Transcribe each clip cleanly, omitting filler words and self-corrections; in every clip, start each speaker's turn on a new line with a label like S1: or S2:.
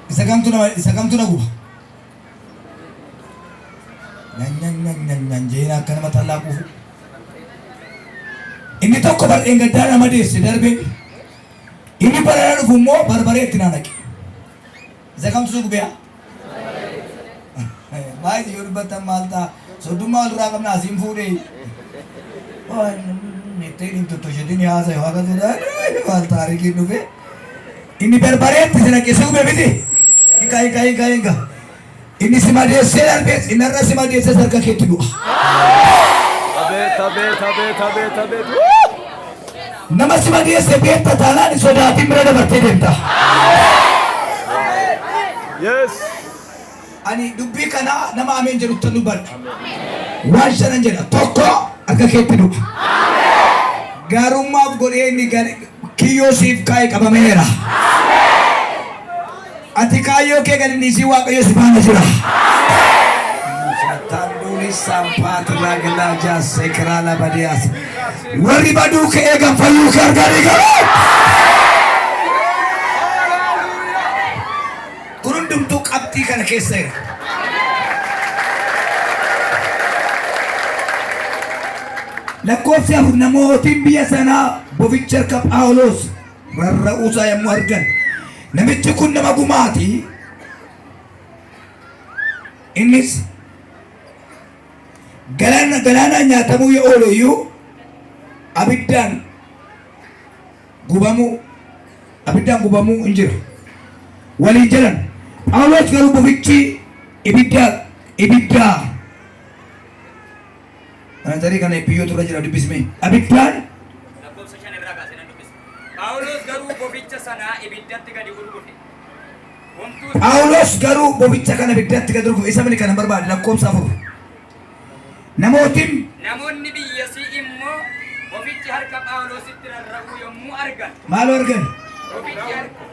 S1: Isa kamtu nama isa kamtu na guba? Nyan nyan nyan nyan nyan jeen akka nama xallaa quufu. Inni tokko bardheen gaddaa nama deesse darbee inni barana dhufu immoo barbaree itti naa naqe. Isa kamtu si gubee? Baay'ee yoo dubbattan maal ta'a? Soddummaa walirraa qabna asiin fuudhee. Ittiin hin tottoshetin haasa'e waaqa sodaadhu maal taarikiin dhufe. Inni barbareetti si naqe si gube miti. Inka inka inka inka. Inni si madeessee darbees inni har'a si madeessee harka keetti du'a.
S2: Abeet abeet abeet abeet abeet.
S1: Nama si madeesse beekta taanaan hin sodaatin bira dabartee deemta.
S2: Yes.
S1: Ani dubbii kana nama ameen jedhuttan dubbadha. Waan shanan jedha. Tokko harka keetti du'a. Gaarummaaf godhee inni kiyyoo siif kaa'e qabameera. Ati kaayyoo kee gad hin dhiisin Waaqayyo si faana jira. Warri baduu kee eegan fayyuu kee arganii garuu. Kun hundumtuu qabxii kana keessa jira. Lakkoofsi 4 namootiin biyya sanaa boficha harka Phaawulos rarra'uu isaa yommuu argan namichi kun nama gumaati innis galaana galaanaan nyaatamuu yoo oole iyyuu abiddaan gubamuu abiddaan gubamuu hin jira waliin jedhan. Phaawulos garuu bofichi ibidda ibiddaa Kana tarii kana biyyoota irra jira dubbisme. Abiddaan
S3: Lakkoofsa 5 irraa kaasee nan dubbisa. Phaawulos garuu boficha sana ibiddatti gadi urgufe. Homtuus
S1: Phaawulos garuu boficha kana ibiddatti gadi urgufe. Isa mini kana barbaade lakkoofsa 4. Namootiin
S3: Namoonni biyyasii immoo bofichi harka Phaawulositti rarra'uu yommuu argan,
S1: maaloo argan?
S3: Bofichi harka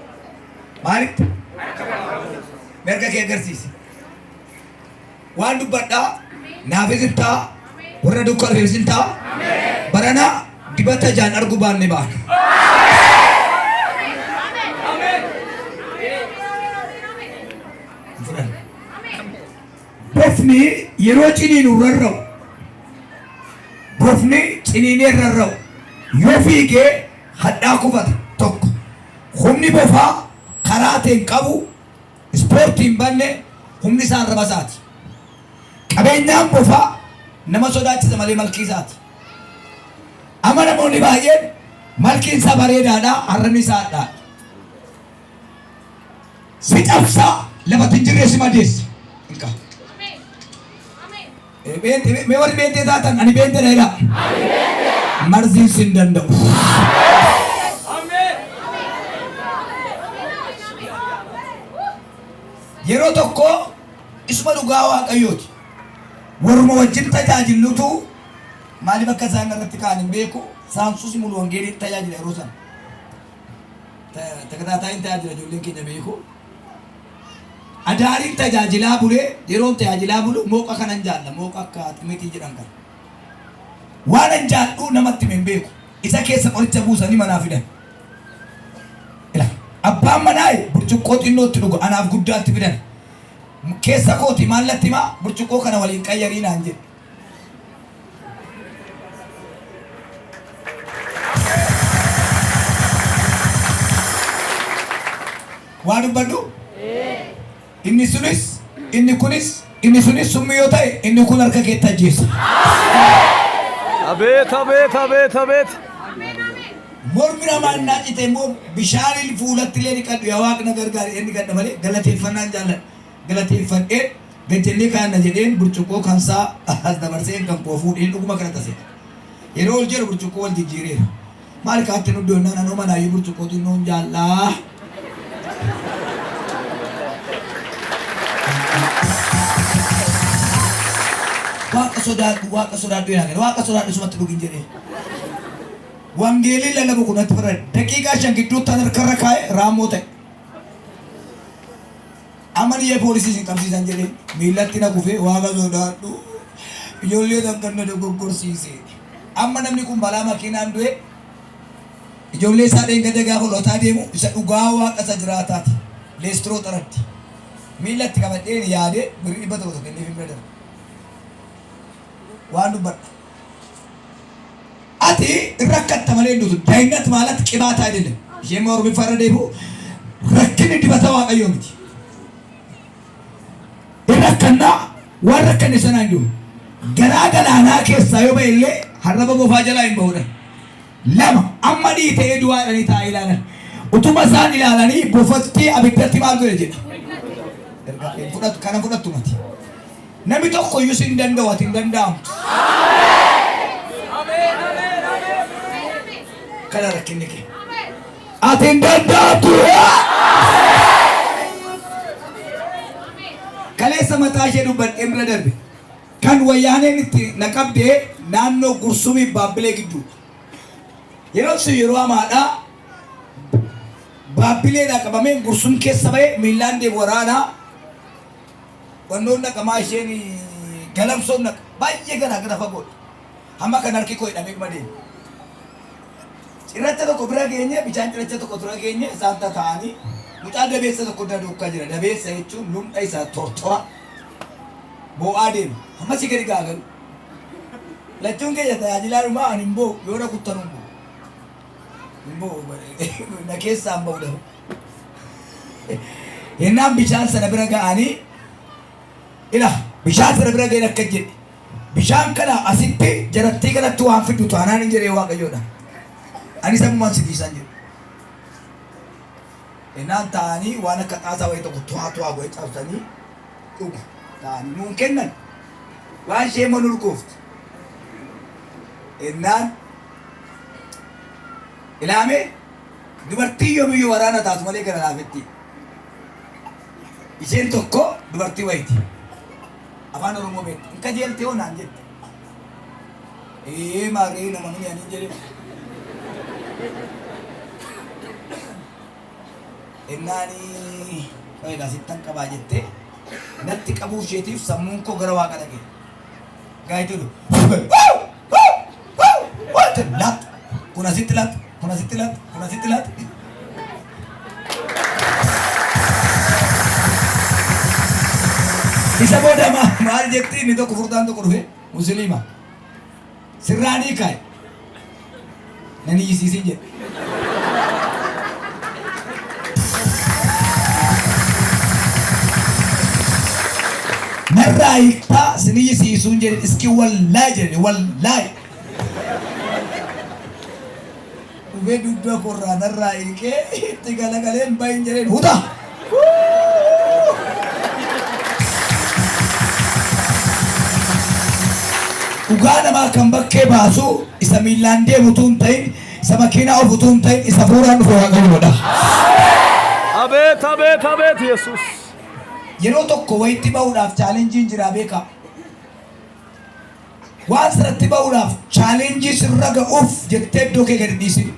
S1: Maalitti?
S3: Harka Phaawulositti.
S1: Mirga kee agarsiisi. Waan dubbadhaa naafis hin ta'a, warra duukaa dhufeefis hin ta'a. Barana dibata ijaan arguu baanne baana. Hin fudhanne. Bofni yeroo ciniinu rarra'u, bofni ciniinee rarra'u yoo fiigee hadhaa kufata tokko. Humni bofaa karaa ta'e hin qabu. Ispoortii hin banne, humni isaa arraba isaati. Qabeenyaan bofaa nama sodaachisa malee malkii isaati. Amma namoonni baay'een malkiin isaa bareedaadha, arrabni isaa hadhaadha. Si cabsaa lafatti hin jirre si madeessa. Inka. Mee warri beentee taatan ani beenteedha jedhaa. Marziin sin danda'u. Yeroo tokko isuma dhugaa Waaqayyooti. Warruma wajjin tajaajillutu maaliif akka isaan irratti ka'an hin beeku. Saansuus mulu wangeeliin tajaajila yeroo sana. Takataataa tajaajila ijoolleen keenya beeku. Adaariin tajaajilaa bulee yeroon tajaajilaa bulu mooqa kanan jaalla mooqa akka ximitii jedhan kana. Waanan jaadhuu namatti hime hin beeku. Isa keessa qoricha buusanii manaa fidan. Ila abbaan manaa burcuqqoo xinnootti dhuga anaaf guddaatti fidan. Keessa kooti maal natti himaa burcuqqoo kana waliin qayyarii naan jedhe. Waa dubbadhu? Inni sunis, inni kunis, inni sunis summii yoo ta'e, inni kun harka keetti ajjeesa.
S2: Abeet abeet abeet abeet.
S1: Mormi namaa innaa cite immoo bishaaniin fuulatti illee dhiqadhu yaa Waaqna gargaari inni dhiqadha malee galateeffannaan jaalladha. Galateeffadheen gad jennee kaa'anna jedheen burcuqqoo kansaa as dabarseen kan koo fuudheen dhuguma kana tase. Yeroo ol jedhu burcuqqoo wal jijjiireera. Maal kaatti nu doonnaan anoo manaayyuu burcuqqoo xinnoon jaallaa. Waaqa sodaadhu, waaqa sodaadhu jedhaa gara waaqa sodaadhu sumatti dhugin jedhee. Wangeeliin lallabu kun natti fara daqiiqaa 5 gidduutti an harkarra kaa'e raammoo ta'e. Amma niyyee poolisii isin qabsiisan jedhee miillatti na kufee waaqa sodaadhu ijoollee tan kan na dogoggorsiise. Amma namni kun balaa makiinaan du'e ijoollee isaa dheengadda gaafa lotaa deemu isa dhugaa waaqa isa jiraataati. Leestiroo xaratti. Miila itti qabadheen yaadee birrii 100 kenneef hin bira darbe. Waan dubbadha. Ati rakkatta malee hin duutu. Dahinnat maalat qibaata አይደለም። Isheen Oromiffaa irra deebi'u rakkinni dibata Waaqayyoo miti. Hin rakkannaa waan rakkanne sanaa hin du'u. Garaa galaanaa keessaa yoo ba'e illee harraba bofaa jalaa hin ba'udha. Lama amma dhiitee du'aa jedhanii taa'ee ilaalan. Utuma isaan ilaalanii bofattii abiddatti maal godhe jedha. Erga fudhatu kana fudhattu mati. Namni tokko iyyuu si hin danda'u ati hin danda'amtu. Kana rakkinni kee. Ati hin danda'amtu. Kaleessa mataa ishee dubbadhee bira darbe. Kan wayyaaneen itti na qabdee naannoo Gursumii Baabbilee gidduudha. Yeroon sun yeroo hamaadha. Baabbileedhaa qabamee Gursum keessa ba'ee miillaan deemu waraanaa. Wannoon naqamaa isheen galamsoon naqa. Baay'ee garaa gara fagoodha. Hamma kan harki koo hidhamee dhuma deema. Cirracha tokko bira geenye bishaan cirracha tokko bira geenye isaan tataa'anii mucaa dabeessa tokko na duukaa jira. Dabeessa jechuun lumdha isaa tortora boo'aa deema. Hamma si gadi gaagalu. Lachuun keenya tajaajilaa dhumaa ani hin boo'u yoo na kuttanuu hin boo'u. Hin boo'u na keessaa hin ba'u dafa. Yennaan bishaan sana bira ga'anii ila bishaan sana bira ga'een akka jedhe bishaan kana asitti jarattii kanatti waan fiddu taanaan hin jedhee Waaqayyoodha. Ani sammumaan si dhiisan jedhe. Yennaan taa'anii waan akka xaasaa wayii tokko tu'aa tu'aa godhee cabsanii dhugu taa'anii nuun kennan. Waan ishee immoo nu urgoofti. Yennaan ilaamee dubartiin yoomiyyuu waraana taatu malee gara laafetti. Isheen tokko dubartii wayiiti. Afaan Oromoo beekti. Hin qajeeltee hoo naan jette. Ee maarree nama mini ani hin jedhe. Ennaani qoy egaa sittan qabaa jettee natti qabuu isheetiif sammuun koo gara waaqa dhaqe. Gaayitu lat kun asitti lat kun asitti lat kun asitti lat. Isa booda maal jetti inni tokko furdaan tokko dhufe musliima. Sirraanii kaa'e. Nan iyyisiisin jedhe. Narraa hiiktaa sin iyyisiisuun jedhe iski wallaahi jedhe wallaahi. Dhufee dugda korraa narraa hiikee itti galagaleen bahin jedheen huta. Dhugaa namaa kan bakkee baasu isa miillaan deemu utuu hin ta'in, isa makiinaa ofu utuu hin ta'in, isa hafuuraan dhufe Waaqayyoodha.
S2: Abeet abeet abeet Yesuus.
S1: Yeroo tokko wayitti ba'uudhaaf challengeiin jira beekaa. Waan sirratti ba'uudhaaf challenge sirra ga'uuf jettee iddoo kee gadi dhiisin.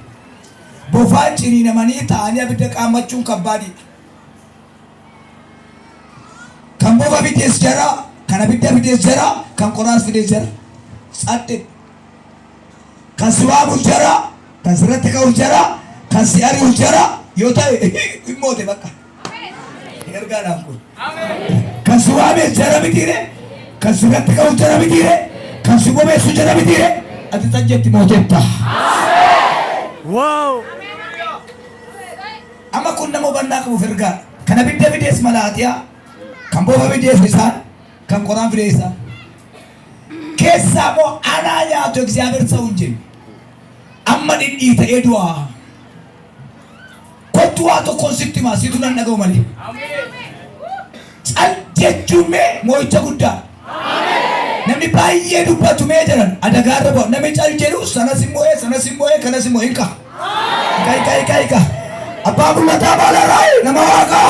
S1: Bofaan ciniinamanii taa'anii abidda qaammachuun kabbaadiidha. Kan bofa fides jara, kan abidda fides jara, kan qoraas fides jara. Tsadhe. Kan si waamus jara, kan sirratti ka'us jara, kan si ari'us jara yoo ta'e hin moote bakka. Ergaadhaan kun. Kan si waames jara mitiire, kan sirratti ka'us jara mitiire, kan si bobeessu jara mitiire, ati xajjetti mooteetta.
S2: Wow.
S1: Amma kun nama hubannaa qabuuf ergaadha. Kan abidda fides malaaxiyaa, kan bofa fides isaan, kan qoraan fides isaan. Keessaa immoo anaa nyaatu እግዚአብሔር ሰው hin jenne. Amma dhidhiita'ee du'aa. Kottu waa tokkoon sitti himaa situ nan dhaga'u malee. Cal jechuun mee moo'icha guddaa. Namni baay'ee dubbatu mee jedhan adagaarra bu'a. Namni cal jedhu sanas hin moo'ee sanas hin moo'ee kanas hin moo'ee hin ka'a. Kai kai kai kai. Abbaa mul'ataa maalarraa nama waaqaa.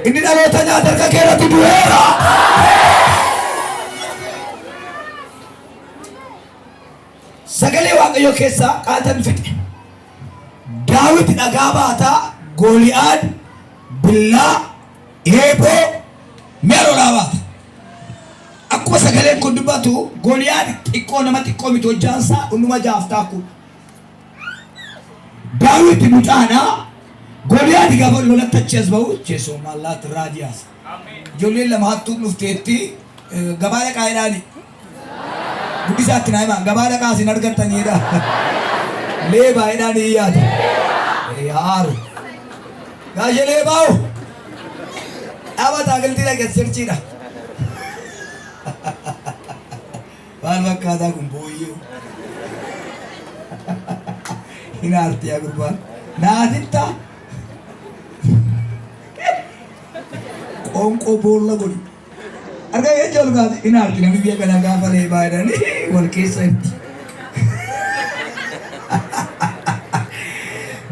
S1: Inni dhaloota nyaata harka kee irratti du'eera. Sagalee Waaqayyoo keessaa qaatan fixe. Daawit dhagaa baataa, Gooliyaad billaa, eeboo, mi'a lolaa baata. Akkuma sagaleen kun dubbatu Gooliyaad xiqqoo nama xiqqoo miti hojjaansaa dhundhuma jaaf taakkuu. Daawit mucaadha. Goliyaadi gaafa lolatti achi as ba'u jeesoo maallaat raadiyaas. Ijoolleen lama hattuun dhufteetti gabaa dhaqaa jedhaani. Guddisaatti naa himaa gabaa dhaqaa isin argattanii jedha. Leebaa jedhaani hin yaadu. Haaru. Gaashee leebaawu. Dhaaba taakiltii dhaqe sirchiidha. Maal fakkaataa kun booyyee. Hin aarti yaa gurbaan. Naatitta. Qoonqoo boolla godhi. Argaa jecha ol kaase hin aarti namni biyya kanaa gaafa leebaa jedhanii wal keessa itti.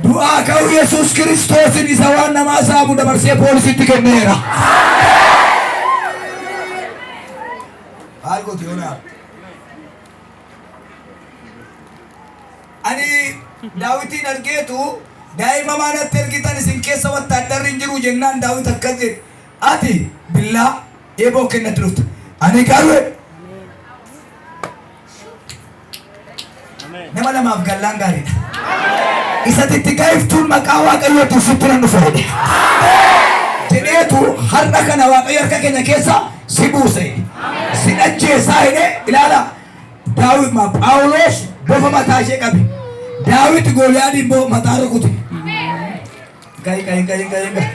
S1: Du'aa ka'uu Yesuus Kiristoosin isa waan namaa saamu dabarsee poolisiitti kenneera. Maal gooti yoo na aarte? Ani Daawitiin argeetu daa'ima maa natti ergitan isin keessa wattaaddarri hin jiru jennaan Daawit akkas jedhe ati billaa eeboo kennatti dhufte ani garuu nama lamaaf gallaan gaariidha. Isa xixiqqaa maqaa Waaqayyootiin sitti nan dhufa jedhe. Jedheetu har'a kana Waaqayyo harka keenya keessa si buuse. Si ajjeesaa jedhee ilaala. Daawit ma Phaawulos bofa mataa ishee qabe. Daawit Gooliyaadii immoo mataa rukute. Ga'i ga'i ga'i ga'i ga'i.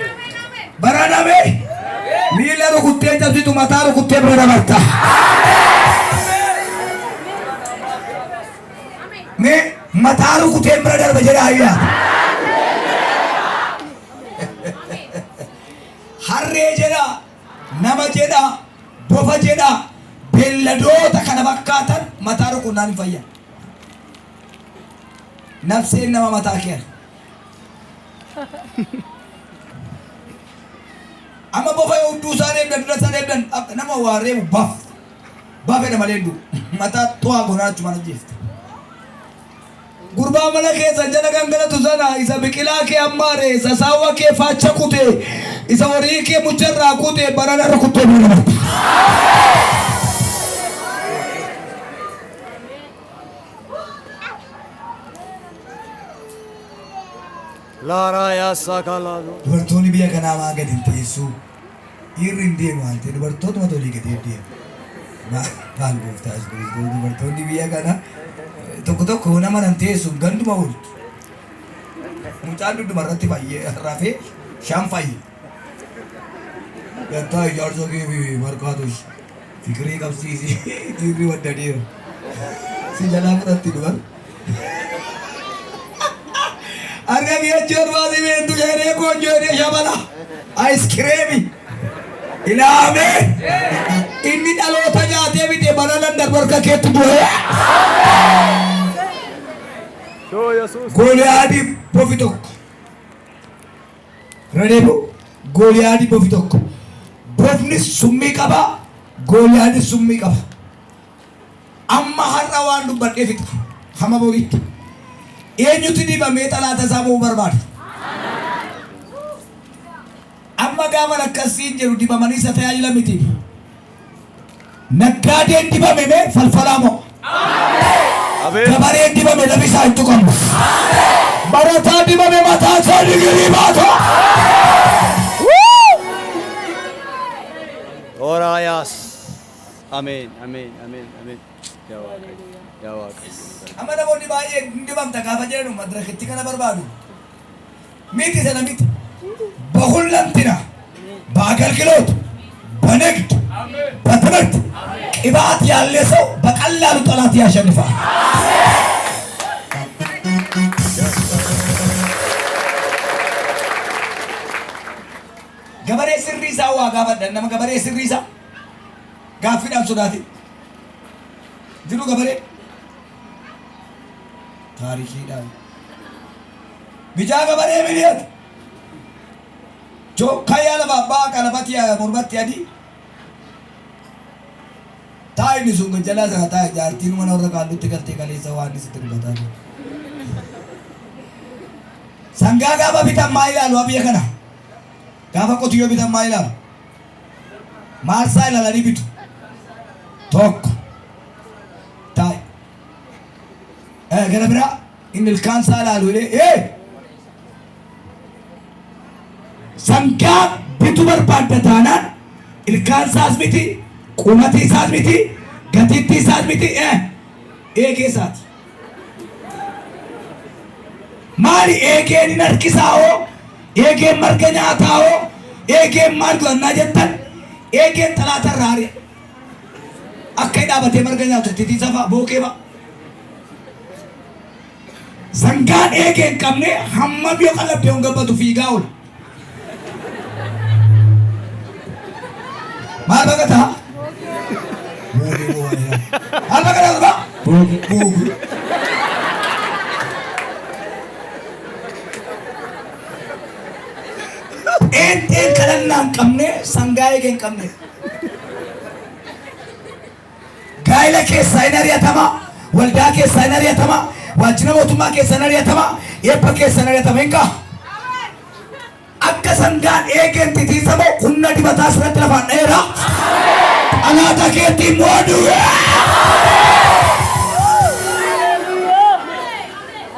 S1: Baraname miila rukuttee cabsitu mataa rukuttee bira dabarta. Mee mataa rukuteen bira darba jedha ayyaa. Harree jedha, nama jedha, bofa jedha, beelladoota kana fakkaatan mataa rukunnaan hin fayyan. Nafseen nama mataa keera. Amma bofa yoo hudduu isaa deemdan dura isaa deemdan akka nama waa reebu baf bafedha malee hin du'u. Mataa xu'aa goonaa achumaan ajjeefte. Gurbaa mana keessa jala gangalatu sana isa biqilaa kee ammaare isa saawwa kee faacha kute isa horii kee mucharraa kute barana rukuttee bira dabarta.
S2: Laaraa yaasaa kaalaa.
S1: Dubartoonni biyya kanaa maa gadi hin teessu? Dhiirri hin deemu waan ta'eef dubartootuma olii gadi deema. Maal gooftaa Yesuus Kiristoos dubartoonni biyya kana tokko tokko nama nan teessu ganduma ooltu. Mucaan duduma irratti fayyee rafee shan fayye. Gantaa ijaarsa kee fi marqaatush fikirii qabsiisi dhiirri waddaniiru. Si jalaa fudhatti dubar. Harka kee achi ol baasii beentu jedhee koonjoo jedhee shabala. Ayiskireemi. Ilaamee. Inni dhaloota nyaatee miti balalan darbu harka keetti bu'ee.
S2: Shoo Yesuus.
S1: Gooliyaadii bofi tokko. Redeebu Gooliyaadii bofi tokko. Bofnis summii qaba. Gooliyaadis summii qaba. Amma har'a waan dubbadhee fixa. Hamma boriitti. Eenyutu dibamee xalaata isaa mo'uu barbaada? Amma gaafa akkasiin jedhu dibamanii isa tajaajila miti. Naggaadeen dibame mee falfalaa mo'a.
S2: Abeet.
S1: Gabareen dibame lafi isaa hin tuqamu. Barataa dibame mataa isaa digirii baata.
S2: Ooraa yaas. Ameen ameen ameen ameen. Yaa Waaqayyo. Yaa Waaqayyo.
S1: Amma namoonni baay'een hin dibamta gaafa jedhanu madirakitti kana barbaadu. Miti sana miti. በሁለንተና በአገልግሎት በንግድ በትምህርት ቅባት ያለ ሰው በቀላሉ ጠላት ያሸንፋል። Gabaree sirrii isaa waa gaafadha. Nama gabaree sirrii isaa gaaffiidhaan sodaate. Jiru gabaree taarikiidhaan. Bijaa gabaree miliyoota. Kayyaa lafa abbaa qalabatti mormatti adii. Taa'inni sun jalaa sana taa'e jaartiin mana warra qaallutti galtee kaleessa waan inni sitti dubbataa jiru. Sangaa gaafa bitan maa ilaalu biyya kana? Gaafa qotiyyoo bitan maa ilaalu? Maarsaa ilaalanii bitu. Tokko. Taa'i. Gara biraa inni ilkaan isaa ilaalu jedhee ee! Sangaa bituu barbaadda taanaan ilkaan isaas miti, qumatii isaas miti, gatiittii isaas miti, eegee isaati. Maali eegeen hin harkisaa hoo? Eegeen marga nyaataa hoo? Eegeen maal godhannaa jettan? Eegeen xalaata irraa ari'a. Akka inni dhaabatee marga nyaatu titiisa fa'a, bookee fa'a. Sangaan eegee hin qabne hammam yoo qalabde hin gabbatu, fiigaa oola. Maal baqataa? Bookee boo'aa. Maal baqataa?
S2: Bookee.
S1: Bookee. Pheenxeen kadhannaa hin qabne sangaa eegee hin qabne. Gaa'ela keessaa hin ari'atama, waldaa keessaa hin ari'atama, waajjira mootummaa keessaa hin ari'atama, eebba keessaa hin ari'atama hin ka'a. Akka sangaan eegeen titiisa moo humna dibataa sirratti lafaan dha'eera. Xalaata keetti immoo du'e.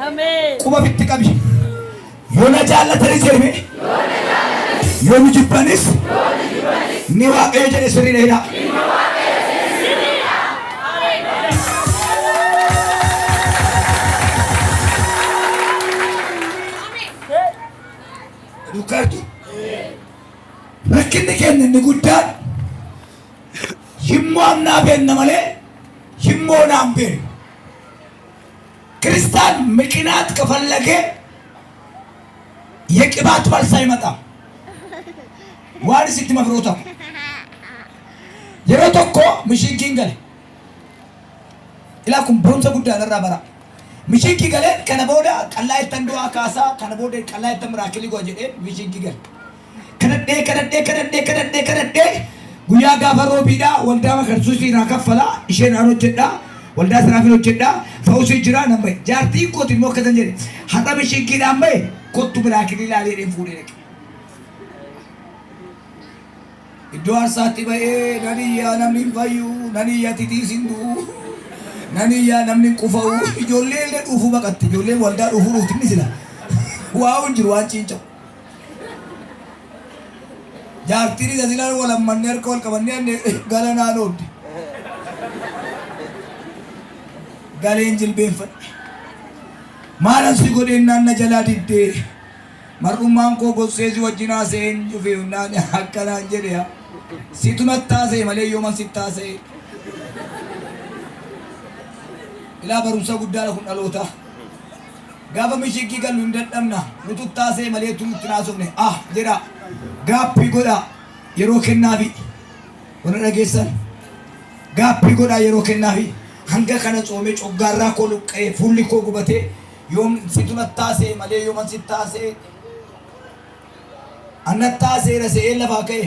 S4: Ameen.
S1: Quba fitti qabi. Yoo na jaallatanis jedhame. Yoo nu jibbanis. Ni Waaqayyo jedhe sirriidha jedhaa. Duukaa jirtu. Rakkinni keenya inni guddaan himmoo amnaa beenna malee himmoo naan beenu. ክርስቲያን ምክንያት ከፈለገ የቅባት መልስ አይመጣም። Waan isitti mafroota yeroo tokko mishiinkiin gale ilaa kun barumsa guddaa irraa bara. Mishiinkii galee kana booda qallaa ittan du'aa kaasaa, kana booda qallaa ittan miracle go'a jedhee mishiinkii gale. Kadhadhee, kadhadhee, kadhadhee, kadhadhee, kadhadhee, guyyaa gaafa roobiidhaa waldaa makarsuusii naa kaffalaa, isheen aan hojjedhaa, waldaa sanaafin hojjedhaa, fa'usii jiraa nan bahe. Jaartiin kooti immoo akkasan jedhe, har'a mishiinkiidhaan bahe, kottu miracle ilaalee jedheen fuudhee dhaqe. Iddoo aarsaatti bahee nan iyyaa, namni hin fayyu, nan iyyaa, titiis hin du'u, nan iyyaa, namni hin qufa'u, ijoollee illee dhuufuu baqatte, ijoolleen waldaa dhuufuu dhufti inni sila. Waa hin jiru waan ciinca'u. Jaartiin isa silaan wal hammannee harka wal qabannee anne gala naan oodde. Galeen jilbeenfadhe. Maalan si godheen naan na jalaa diddee. Mar'ummaan koo gossee si wajjin haasa'een dhufe naan akkanaan jedhe yaa. Situ natti haasa'e malee yooman sitti haasa'e. Ilaa, barumsa guddaadha kun dhalootaa. Gaafa mishiggii gallu hin dadhabna. Nutu itti haasa'e malee tu nutti hin haasofne. Ah jedha. Gaappii godhaa. Yeroo kennaafi. Warra dhageessan. Gaappii godhaa, yeroo kennaafi. Hanga kana tsoomee, coggaarraa koo luqqa'ee, fuulli koo gubatee, yoom situ natti haasa'e malee yooman sitti haasa'e. An natti haasa'eera se'ee lafaa ka'e.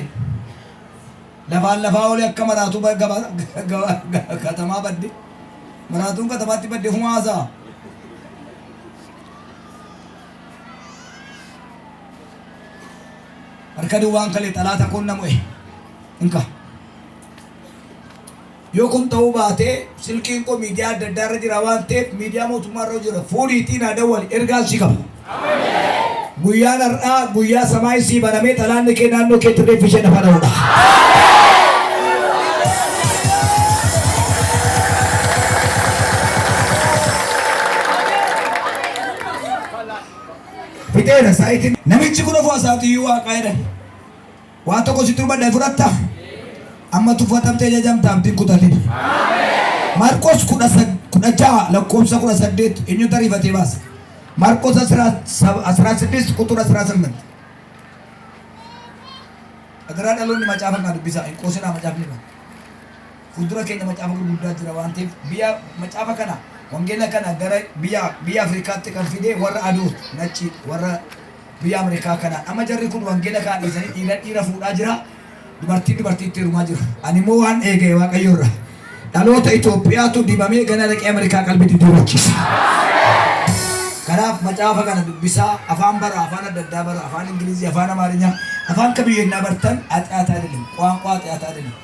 S1: Lafaan lafaa olee akka maraatuu katamaa badde. Maraatuun katamaatti badde huma haasa'a. Harka duwwaan kalee xalaata koon na mo'e. Inka. Yoo kun ta'uu baate, silkiin koo miidiyaa adda addaa irra jira waan ta'eef, miidiyaa mootummaa irra jira. Fuudhiitii naa dawwali, ergaan si qaba. Guyyaan har'aa guyyaa samaayii sii banamee xalaanni kee naannoo keetti reeffi ishee lafa dha'uudha. Fixeera saayitiin. Namichi kun ofuma isaatiiyyuu waaqaa jedhan. Waan tokko sitti hubadha, fudhatta? Amma tuffatamtee jajamta, abdiin kutatin. Maarqos 16 lakkoofsa 18 eenyutu ariifatee baasa? Maarqos 16 ቁጥር 18. Agaraa dhaloonni macaafa kana dubbisaa hin qoosinaa. Macaafni kana. Fuuldura keenya macaafa gurguddaa jira waan ta'eef, biyya macaafa kana, wangeela kana gara biyya Afrikaatti kan fide warra aduu nachi, warra biyya Ameerikaa kana. Amma jarri kun wangeela kana dhiisanii dhiira dhiira fuudhaa jira. Dubartiin dubartiitti heerumaa jiru. Ani immoo waan eegee Waaqayyo irra. Dhaloota Itoophiyaatu dibamee gana dhaqee Ameerikaa qalbii diddiirrachiisa. Kanaaf macaafa kana dubbisaa, afaan bara, afaan adda addaa bara, afaan Ingilizii, afaan Amaarinyaa, afaan kamiyyuu yennaa bartan ኃጢአት አይደለም, ቋንቋ ኃጢአት አይደለም.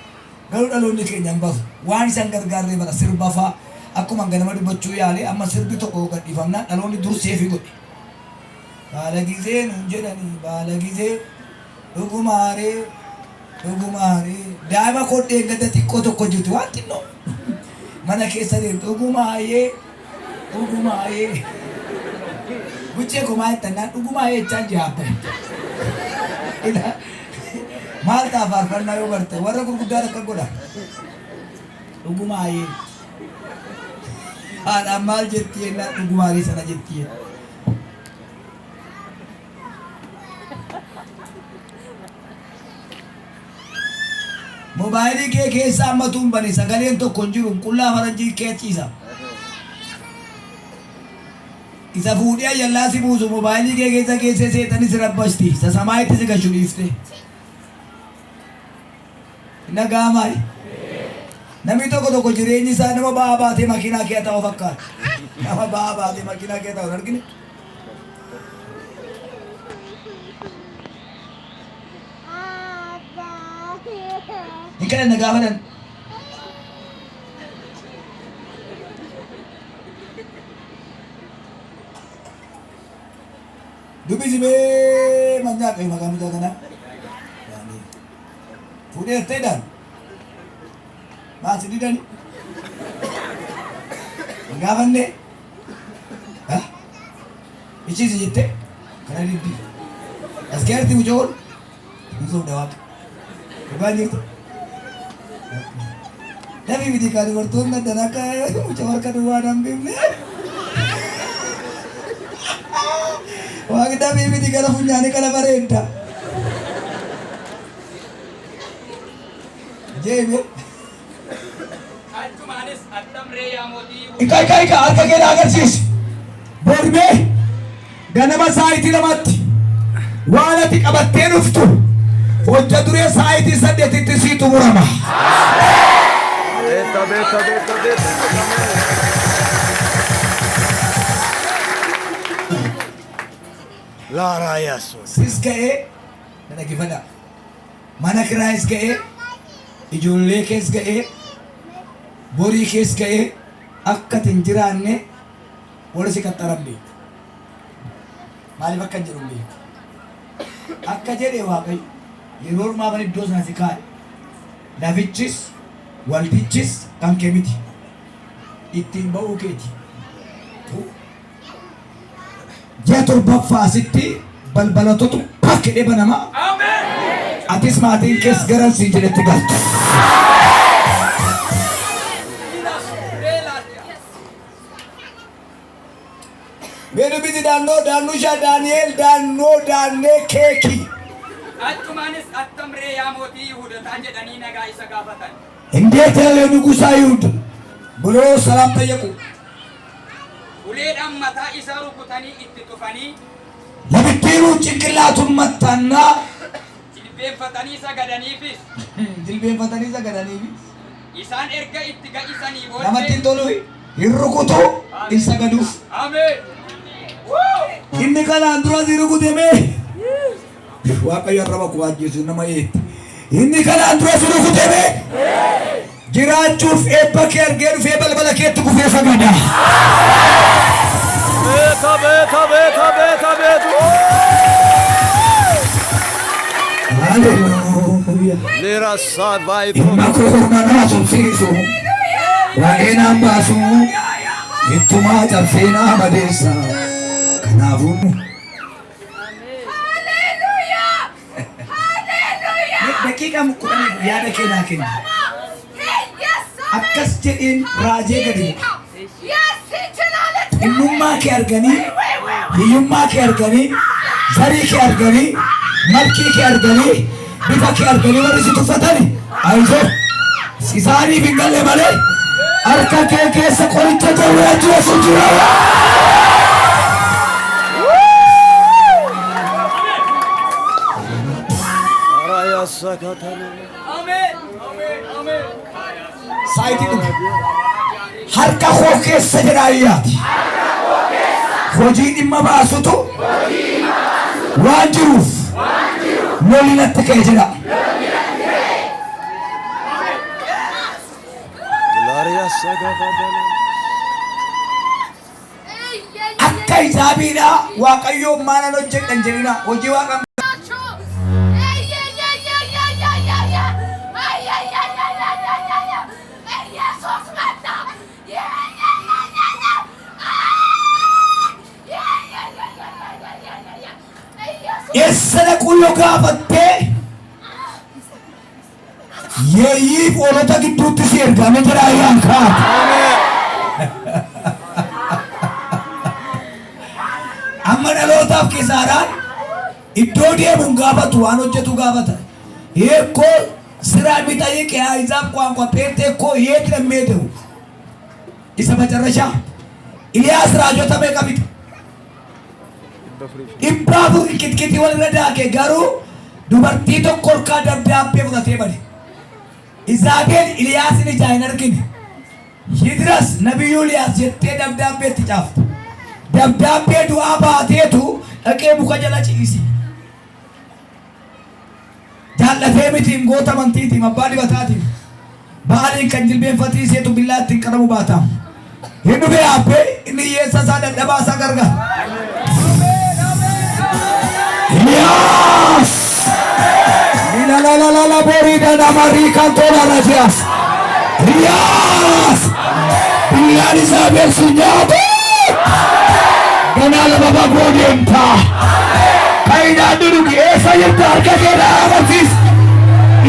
S1: Garuu dhaloonni keenya hin baru. Waan isan gargaarree bara sirba faa akkuma ganama dubbachuu yaale, amma sirbi tokko gadhiifamnaan dhaloonni dur seefii godhe. Baala gizee nuun jedhanii baala gizee. Dhugumaaree dhugumaaree daa'ima koo dheengadda xiqqoo tokko jirti waan xinnoo mana keessa deemtu dhugumaayee dhugumaayee buchee koo maal jettannaan dhugumaayee jechaan jira abba. Maal ta'a faarfannaa yoo barte warra gurguddaa akka godha. Dhugumaayee haadhaan maal jetti jennaan dhugumaaree sana jetti jette. Mobaayilii kee keessa ammatu hin bane sagaleen tokko hin jiru qullaa faranjii kee ciisa. Isa fuudhee ayyallaa si buusu mobaayilii kee keessa keessee seexanni si rabbashti isa samaayitti si gashu dhiifte. Dhaga'amaa. Namni tokko tokko jireenyi isaa nama ba'aa baatee makiinaa kee ta'u fakkaata. Nama ba'aa baatee makiinaa kee ta'u hin argine. Hin kadhanna gaafa dhan. Dubbisi mee manyaa qabi maqaa mucaa kanaa. Fuudhee jettee dhaan. Maal si didani? Hin gaafanne? Ichiisi jette kana diddi. As geerti mucoon hin sobda waaqa. Dhugaan jirtu. Dafii miti kaa dubartoonni addan akka mucaa harka duwwaa nan bifne. Waaqni dafii miti gara funyaanii kana bareedda. Jeeme.
S3: Achumaanis attam ree yaa mootii
S1: Ika ika ika harka kee na agarsiisi. Borbee ganama saayitii 2tti waan ati qabattee dhuftu hojja duree saayitii 8tti sii xumurama.
S2: Abeet abeet abeet abeet. Laaraa yaasuu.
S1: Sis ga'ee na dhaggeeffadhaa. Mana kiraayis ga'ee ijoollee kees ga'ee borii kees ga'ee akka ati hin jiraanne warri si qaxxaran beeku. Maaliif akka hin jedhu hin beeku. Akka jedhe Waaqayyo yeroo ormaafan iddoo sana si kaa'e. Lafichis waldichis kan kee miti. Ittiin ba'uu keeti. Ji'a torbaffaa asitti balbalatotu pak jedhee banama. Atis maatiin kees garan siin jedhetti galtu. Mee dubbisi daannoo daannushaa Daani'eel daannoo daannee keekii.
S3: Achumaanis attam ree yaa mootii Yihuudotaa jedhanii nagaa isa gaafatan.
S1: እንዴት ያለ ንጉሥ አይሁድ ብሎ ሰላም ጠየቁ።
S3: Uleedhaan mataa isaa rukutanii itti tufanii
S1: ለብድሩ ጭንቅላቱን መታና
S3: jilbeenfatanii sagadaniifis
S1: jilbeenfatanii sagadaniif
S3: isaan erga itti ga'isanii
S1: namatti hin
S3: booddee
S1: tolu hin rukutu hin sagaduuf.
S3: Ameen.
S1: Inni kanaan dura si rukute mee Waaqayyo arraba koo ajjeesu nama eetti. Inni kanaan dura si rukute mee jiraachuuf eebba kee argee dhufee balbala keetti kufee sagada.
S2: Abeet abeet abeet abeet abeet.
S1: Haleluuyaa.
S2: Leera saavaayi.
S1: Dhimma koo nama tumsiisu waa'ee naan baasu ittumaa cabsee naa madeessa kanaafuu. Daqiiqaa 10 yaada kee naa kenni. Akkas jedheen raajee gadi bu'a. Xinnummaa kee arganii, hiyyummaa kee arganii, zarii kee arganii, malkii kee arganii, bifa kee arganii warri si tuffatani ayizoo isaaniif hin galle malee harka kee keessa qoricha jawwee jiru jira.
S2: Laaraa yaasakatana.
S3: Ameen. Ameen. Ameen.
S1: Saayitii dhume. Harka koo keessa jedha ayyaati. Hojii dhimma baasutu waan jiruuf lolli natti ka'e jedha.
S2: Laaraa yaasakatana.
S1: Akka isaabiidhaa Waaqayyoon maalan hojjedhan jedhina hojii Waaqaan Eessa dhaquu yoo gaafattee yeeyyiif hoolota gidduutti si ergame jedha ayyaan kaate. Amma dhalootaaf kisaaraan iddoo deemu hin gaafatu, waan hojjetu gaafata። ይሄ እኮ ስራ የሚጠይቅ የአሕዛብ ቋንቋ፣ ጴንጤ እኮ የት ነው የሚሄደው? Isa መጨረሻ ኢልያስ raajota meeqa fixe? 400 qixqixii walirra daake, garuu dubartii tokko harkaa dabdaabbee fudhatee bade. Izaabeel Iliyaasin ijaa hin argine. ይድረስ ነቢዩ Eliyaas jettee dabdaabbeetti caafte. Dabdaabbee du'aa baateetu dhaqee muka jala ciise. Jaallatee mitiin, goota amantiitiin, abbaa dibataatiin. Baaliin kan jilbeenfatiiseetu billaa ittiin qaramu baata. Hin dhufe yaabbee inni hiyyeessa isaa, dadhabaa isaa gargaara. Eliyaas! La la la la la borida namarii kan tola rajias. Eliyaas! Billaan Izaabeel si nyaatu. Ganaa lama fagoo deemta. Faayidaan dhugi, eessa jirta? Harka kee agarsiis.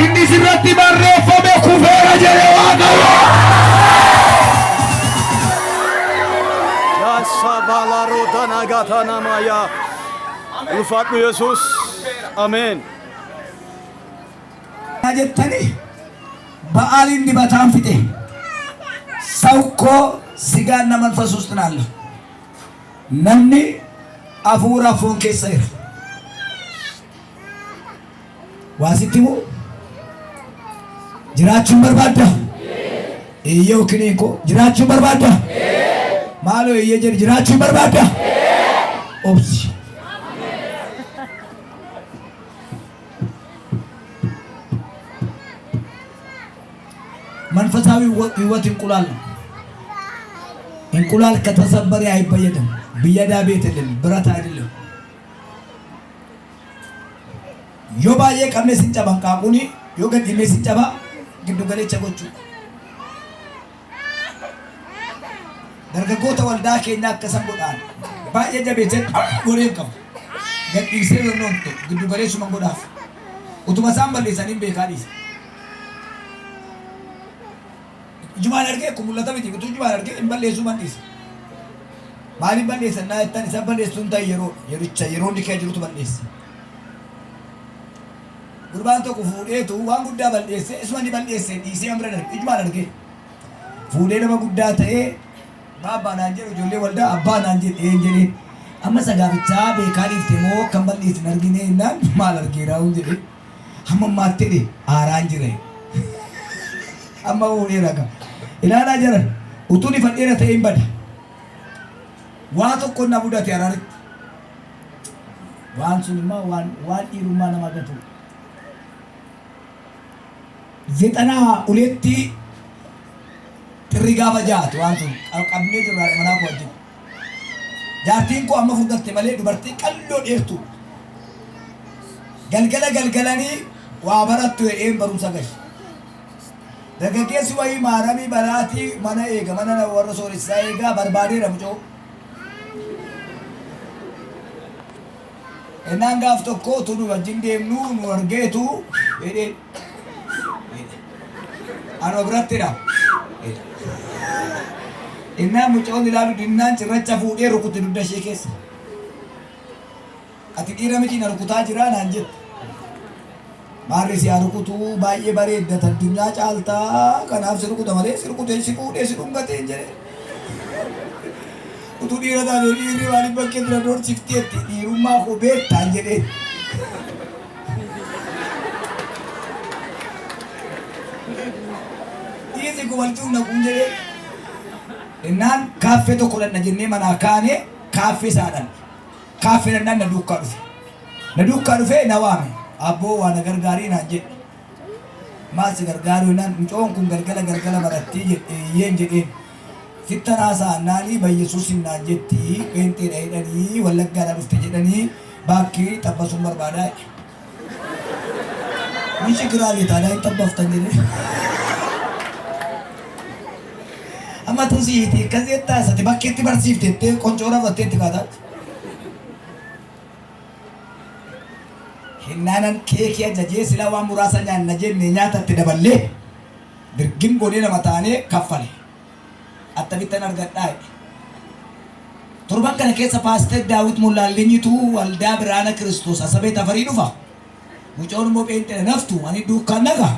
S1: Inni sirratti barreeffame kufeera jedhe Waaqayyo.
S2: Yaasabalarodanagatanamaya. Ulfaadhu Yesuus. Ameen.
S1: Jettani በዓሊን dibataan fixe. ሰው እኮ ስጋና መንፈስ ውስጥ ነው ያለው። Namni hafuura foon keessa jira. Waa sitti himu, jiraachuun barbaadda? Eeyyee, okinii koo, jiraachuun barbaadda? Maaloo eeyyee jedhi, jiraachuun barbaadda? Obsi. መንፈሳዊ ህይወት እንቁላል ነው። እንቁላል ከተሰበረ አይበየድም። ብየዳ ቤት የለም፣ ብረት አይደለም። Yoo baay'ee qabne sin caba hanqaaquuni, yoo gad dhiibne sin caba, giddu galeessa gochuu. Dargaggoota waldaa keenyaa akkasan godhaan baay'ee jabeessee godhee hin qabu. Gad dhiisee yennoo hin ta'u giddu galeessuma godhaaf. Utuma isaan balleessanii beekaa dhiisa. Ijumaan argee kun mul'ata miti, utuu ijumaan argee hin balleessuu man dhiisa. Maaliif balleessan naa jettan, isa balleessuun ta'e yeroo yericha yeroo inni kee jirutu balleessa. Gurbaan tokko fuudheetu waan guddaa balleesse, isuma inni balleesse dhiisee bira darbe, ijumaan argee. Fuudhee nama guddaa ta'ee abbaa naan jedhu, ijoollee waldaa abbaa naan jedhe een jedhee, amma sagaafichaa beekaa dhiifte moo kan balleessin argine jennaan, maal argeeraa hun jedhe, hamma ammaatti jedhe aaraan jira. Amma fuudheera ka. Ilaalaa jiran utuun ifadheera ta'ee hin bada. Waa tokko na mudate araaritti. Waan sun immoo waan dhiirummaa nama gatu. 92 xirri gaafa jaatu waan sun qabnee jirra manaa koo wajjin. Jaartiin koo amma furdatte malee dubartii qalloo dheertu. Galgala galgalanii waa barattu jedheen barumsa gahe. Dargaggeessi wayii maaramii baraatii mana eega, mana warra sooressaa eegaa barbaadeera mucoo. Innaan gaaf tokko utuu nu wajjin deemnu nu argeetu jedhee, anuma birattidha. Innaan mucoon ilaalu dinnaan cirracha fuudhee rukute dugda ishee keessa. Ati dhiira miti, na rukutaa jiraa naan jette. Maarri si haa rukutuu, baay'ee bareeddata, addunyaa caaltaa, kanaaf si rukuta malee si rukutee si fuudhee si dhungatee hin jedhee. Utuu dhiira taate dhiirri maaliif bakkee dura doorsifteetti, dhiirummaa koo beektaan jedhee. Dhiirri kun walitti naquun jedhee. Innaan kaaffee tokko dhanna jennee manaa kaanee kaaffee isaa dhanne. Kaaffee dhannaan na duukaa dhufe. Na duukaa dhufee na waame. Abboo, waa na gargaarii naan jedhe. Maal si gargaaru jennaan, mucoon kun galgala galgala barattii jedhe, eeyyeen jedheen. Sittan haasa'an naanii Bayyesuusin naan jetti, pheenxeedha jedhanii, wallaggaadhaa dhufte jedhanii, baakkii xabbasuun barbaadaa jedhe. ምን ችግር አለ ታዲያ hin xabbaftan jedhee. Amma tusiiti akkas jettaa isatti bakkeetti barsiifte jettee qoncoora fudhattee itti kaataatti. Hinnaanan keekii ajajee silaa waan muraasa nyaanna jenne nyaata itti daballee dirgim godhee lama taanee kaffale. Attamittan argadhaa jedhe. Torban kana keessa Paaster Daawit Mollaallinyitu waldaa Biraana Kiristoos Asabee Tafarii dhufa. Mucoon immoo pheenxeedha naftu ani duukaan naga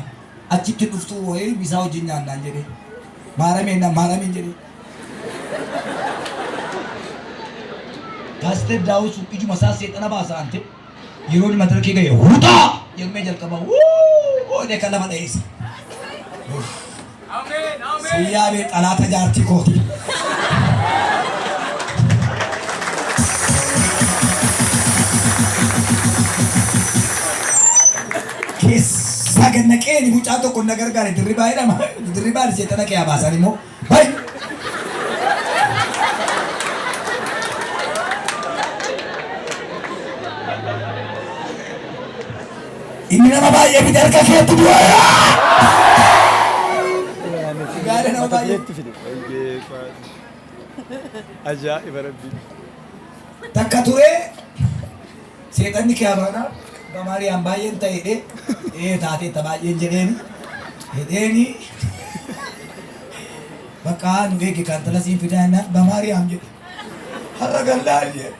S1: achitti dhuftuu wayii misaa wajjin nyaannaan jedhee. Maarameen na maarameen jedhee. Paaster Daawit sun ijuma isaa seexana baasa ante yeroo inni madarakii ga'e hutaa jedhamee jalqaba wuu jedhee kan lafa dha'eessa.
S3: Ameen. Ameen.
S1: Si yaabee xalaata jaartii kooti. Keessaa gad naqeeni mucaa tokko na gargaare dirribaa jedhama. Dirribaan seexana kee baasan immoo. Bay! Inni nama baay'ee fide harka keetti du'eera. Gaara nama
S2: Mata
S1: baay'ee.
S2: dureetti fide. Baay'ee Ajaa'iba rabbii.
S1: Takka ture seexanni kee abaana bamaariyaan baay'een ta'edhe ee taatee ta baay'een jedheeni jedheeni bakka nu eegi kan tala siin fidaa jennaan bamaariyaam jedhe har'a gallaan jedhe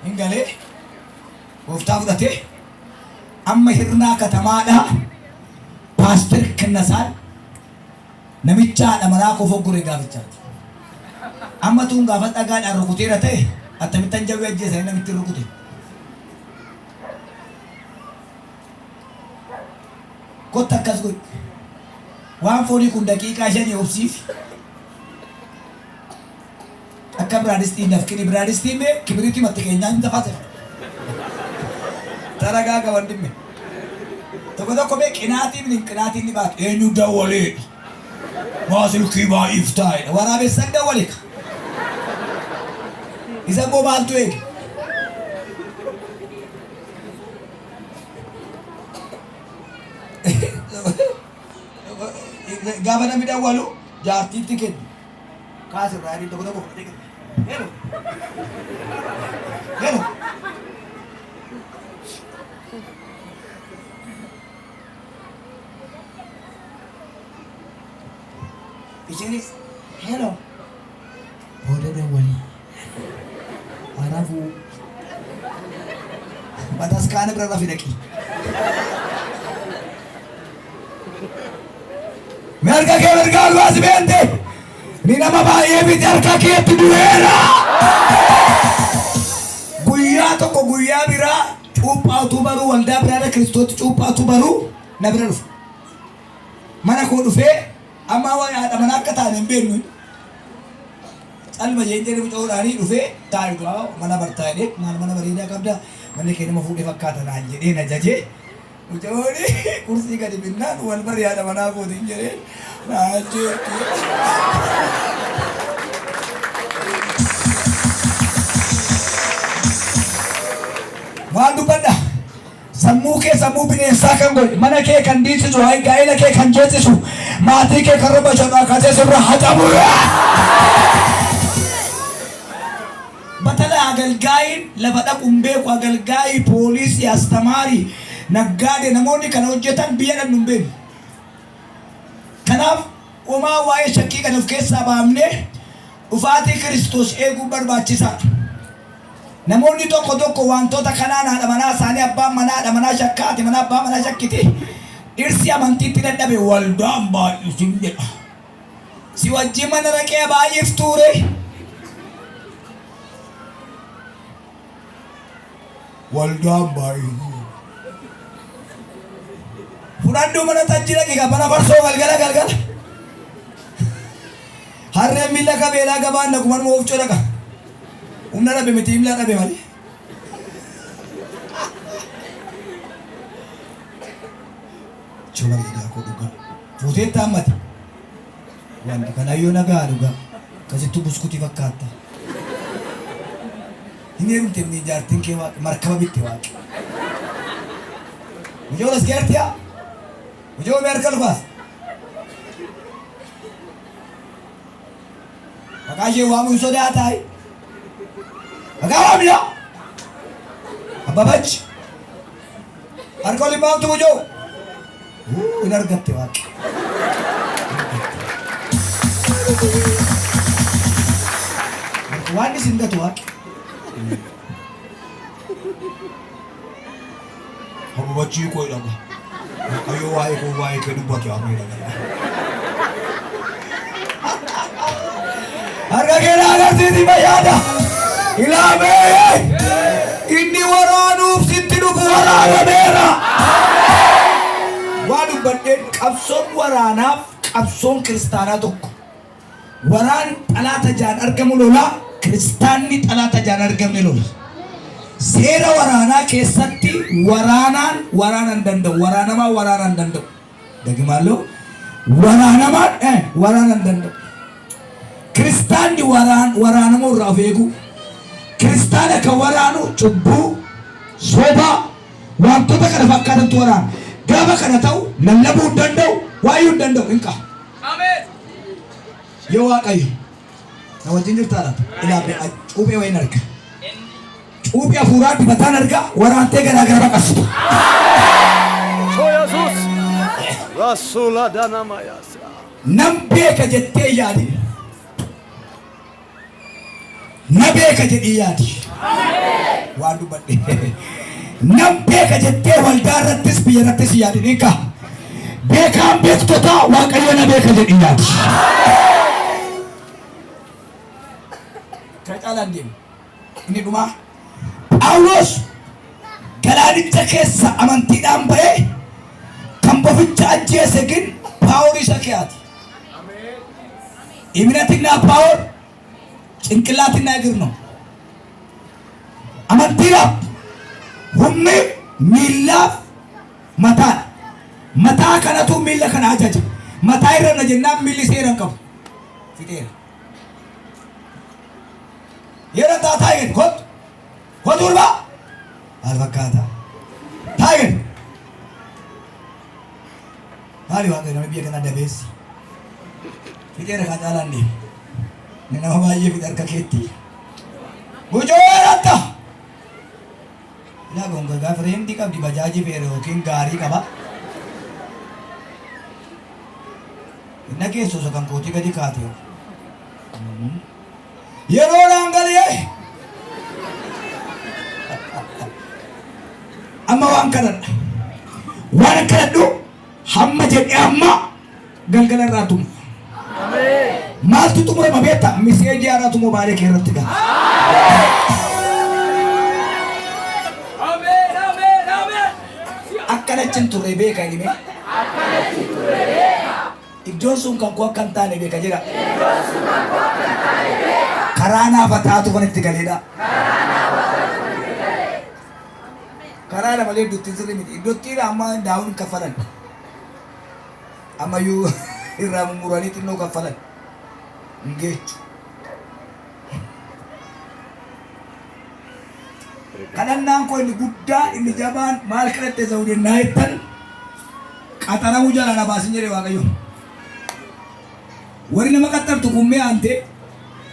S1: hin galee gooftaa fudhatee amma hirnaa katamaadhaa paaster Kennasaan namicha haadha manaa koo foggore gaafichaati. Amma tuun gaafa dhagaadhaan rukuteera ta'e akkamittan jawwee ajjeesanii namitti rukute. Kotta akkas godhi. Waan foonii kun daqiiqaa shanii obsiif. Akka biraadistii hin dafqini. Biraadistiin mee kibiriitii matti keenyaa hin tafate. Taragaaga wandimme. Tokko tokko mee qinaatiin hin qinaatiin ni baatu. Eenyu dawwalee? Maa silkii baay'if taa'edha. Waraabessan dawwale ka. Isa immoo maaltu eege? Gaafa namni dawwalu jaartiitti kennu. Kaas irraa inni tokko tokko fudhatee kenna. Hello. Hello. Isheenis hello. Booda dawwalii. Arafuu. Bataskaana bira rafi dhaqi. Mee harka kee mirgaa ol baasi beente. Ni nama baay'ee miti harka keetti du'eera. Guyyaa tokko guyyaa biraa cuuphaa utuu baruu waldaa biraadha Kiristootti cuuphaa utuu baruu na bira dhufa. Mana koo dhufee amma waa'ee haadha manaa akka taane hin beeknu. Calma jeen jedhe mucoodhaanii dhufee taa'i du'aa mana bartaa jedhee maal mana bareedaa qabda manni kee nama fuudhee fakkaata naan jedhee na jajee. Mucayooni kursii gadi binnaan wal bari haadha manaa kootiin jedheen naa ajjeefte. Maal dubbadha? Sammuu kee sammuu bineensaa kan godhe, mana kee kan diigsisu, gaa'ela kee kan jeeqisu, maatii kee kan rabashu kaasee sirra haxamu. Batala agalgaayiin lafa dhaqu hin beeku. Agalgaayii, poolisii, astamaarii, naggaadee namoonni kana hojjetan biyya dhaqnu hin beeknu. Kanaaf homaa waa'ee shakkii kana of keessaa baafnee dhufaatii Kiristoos eeguun barbaachisaadha. Namoonni tokko tokko wantoota kanaan haadha manaa isaanii abbaan manaa haadha manaa shakkaa haati manaa abbaa manaa shakkiti dhirsi amantiitti dadhabe waldaan baay'isin jedha. Si wajjin mana dhaqee baay'iftuure. Waldaan baay'iftuu. Fudhadhuu mana xajji dhaqi ka mana farsoo galgala galgala. Harreen miila kabeelaa gabaan dhaqu manuma oofcoo dhaqa. Humna dhabe miti imlaa dhabe malee. Choo bareedaa koo dhugaa. Fuuteetta ammati. Wanti kanayyoo nagaa dhugaa. Akkasittuu buskutii fakkaatta. Hin heerumte inni jaartiin kee waaqi markaba bitte waaqi. Mucoo las geertiyaa. Mucoo mee harka lukaas. Maqaa ishee waamuun sodaataa. Maqaa waamna. Abbabach harka olii maaltu bujoo? Hin argatte waaqi. Waan isin gatu waaqi. Abbabachii koo jedhama. Waaqayyo waa'ee koo waa'ee kee dubbate amee dhagaa. Harka kee na agarsiisi fayyaada. Ilaamee inni waraanuuf sitti dhufu waraanameera. Waa dubbadheen qabsoon waraanaaf qabsoon kiristaanaa tokko. Waraan xalaata jaan argamu lola, kiristaanni xalaata jaan argamne lola. Seera waraanaa keessatti waraanaan waraana hin danda'u, waraanamaan waraana hin danda'u. Dagimaaloo waraanamaan waraana hin danda'u. Kiristaanni waraan waraanamuu irraa of eeguu. Kiristaana kan waraanu cubbuu, sobaa, wantoota kana fakkaatantu waraana. Gaafa kana ta'u lallabuu hin danda'u, waayuu hin danda'u hin qabu.
S3: Ameen.
S1: Yoo Waaqayyo na wajjin jirtaa laata? Ilaa cuuphee wayiin arga. Cuuphee hafuuraa dibataan arga waraantee garaa gara baqastu.
S2: Oh Yesus. Rasula danamayasa.
S1: Nan beeka jettee yaadi. Na beeka jedhii yaadi. Waan dubbadhe. Nan beeka jettee waldaa irrattis biyya irrattis yaadi ni ka'a. Beekaan beektotaa Waaqayyo na beeka jedhii yaadi. Kana caalaan deemu. Inni dhumaa. Phaawulos galaanicha keessa amantiidhaan ba'ee kan boficha ajjeese gin paaworii isa keeyaati. እምነትና ፓወር ጭንቅላትና እግር ነው። Amantiidhaaf humni miillaaf mataadha. Mataa kanatu miilla kana ajaja. Mataa irra na jennaan miilli seera hin qabu. Fixeera. Yeroo taa taa'e kottu kottu gurbaa maal fakkaata taa'e maali waaqayyo namni biyya kanaa dabeessi. Fixeera kan caalaan deemu. Inni nama baay'ee fixe harka keetti. Gucoo eratta. Ilaa gongagaa fireendii qabdi bajaajii feere yookiin gaarii qaba. Hin dhageessu osoo kan kootii gadi kaate. Yeroo naan galee amma waan kadhadha. Waan kadhadhu hamma jedhee hamma galgala irraa tumu. Maaltu xumurama beektaa? Miseejii haaraatu moobaalee kee irratti gala.
S3: Ameen. Ameen. Ameen.
S1: Akkana achi hin turre beeka inni mee. Iddoon sun kan koo akka hin taane beeka jedha. Karaa naafa taatu kan itti galeedha. Karaa lama malee iddootti sirrii miti. Iddootti amma daawun hin kaffalan. Ammayyuu irraa mummuranii xinnoo kaffalan. Hin geechu. Kadhannaan koo inni guddaan inni jabaan maal kadhatte Zawudeen naa jettan qaxaramuu jalaa na baasin jedhe Waaqayyo. Warri nama qaxxartu kun mee aantee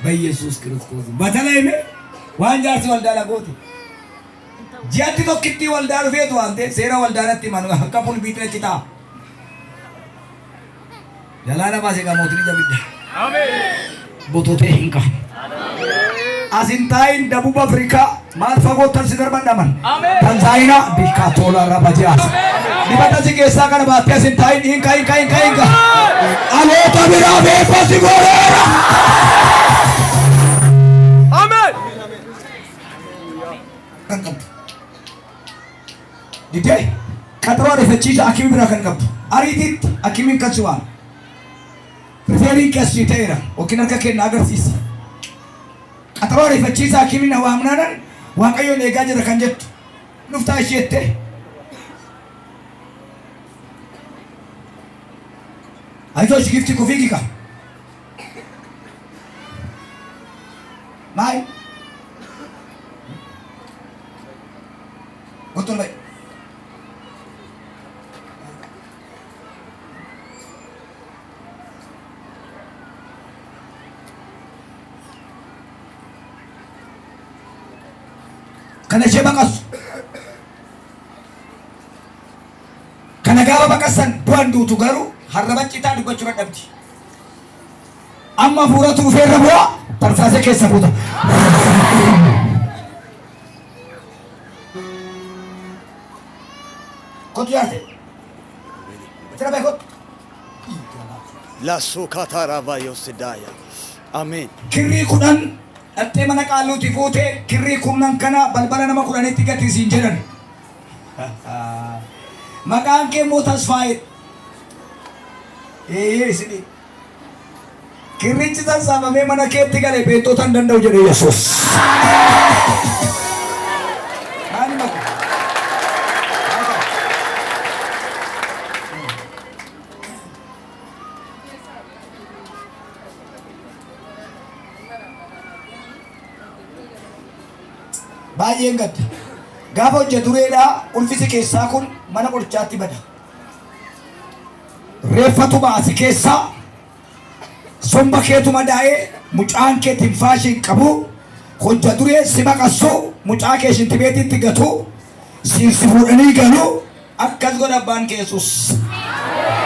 S1: Bayyesuus Kiristoos batala hime waan jaarsi waldaa goote. Ji'atti tokkittii waldaa dhufeetu aantee seera waldaa natti himan akka pulbiitiin achi ta'a. Jalaa na baase egaa mootiin ija bidda. Bototee hin ka'a. As hin taa'in Dabub Afrikaa maal fagoottan si darbadhaman. Tanzaayinaa bikkaa toolaa rabaji'aas. Dibata si keessaa kana baattee as hin taa'in hin ka'a hin ka'a hin ka'a hin ka'a. Dhaloota biraa beekoo si godheera.
S2: Ameen.
S1: Kan qabdu. Didee qaxaroo ariifachiisa akimii biraa kan qabdu. Ariitiitti akimiin kan si waame. Rifeeriin keessi ta'eera yookiin harka kenna agarsiisa. Qaxaroo ariifachiisa akimiin na waamnaanan Waaqayyoon eegaa jira kan jettu. Dhuftaa ishee jettee. Ayitosh gifti kufii kika. Maal? Kottu ol ba'i. Kana ishee baqassu. Gaafa baqassan du'an duutu garuu harraba citaa dubbachuu dadhabdi. Amma hafuuratu dhufee irra bu'a tarsaasee keessa fuuta. Kottu jaarte. Tira bee kottu.
S2: Lasukatarabayosidaya. Ameen.
S1: Kirrii 10 dhaqxee mana qaalluutii fuutee kirrii kurnan kana balbala nama kudhanitti gati siin jedhan. Maqaan kee immoo Tasfaayee. Ee isinii. Kirrichi sassaabamee mana keetti gale beektota hin danda'u jedhe Yesuus. Maali maqu? Baay'een gadda. Gaafa hojja dureedhaa ulfisi keessaa kun mana qorichaatti bada. Reeffatu ba'a si keessaa. Somba keetu madaa'ee mucaan kee tinfaashii hin qabu. Hojja duree si baqassu mucaa kee shintibeetiitti gatu. Siin si fuudhanii galu. Akkas godha abbaan kee Yesuus.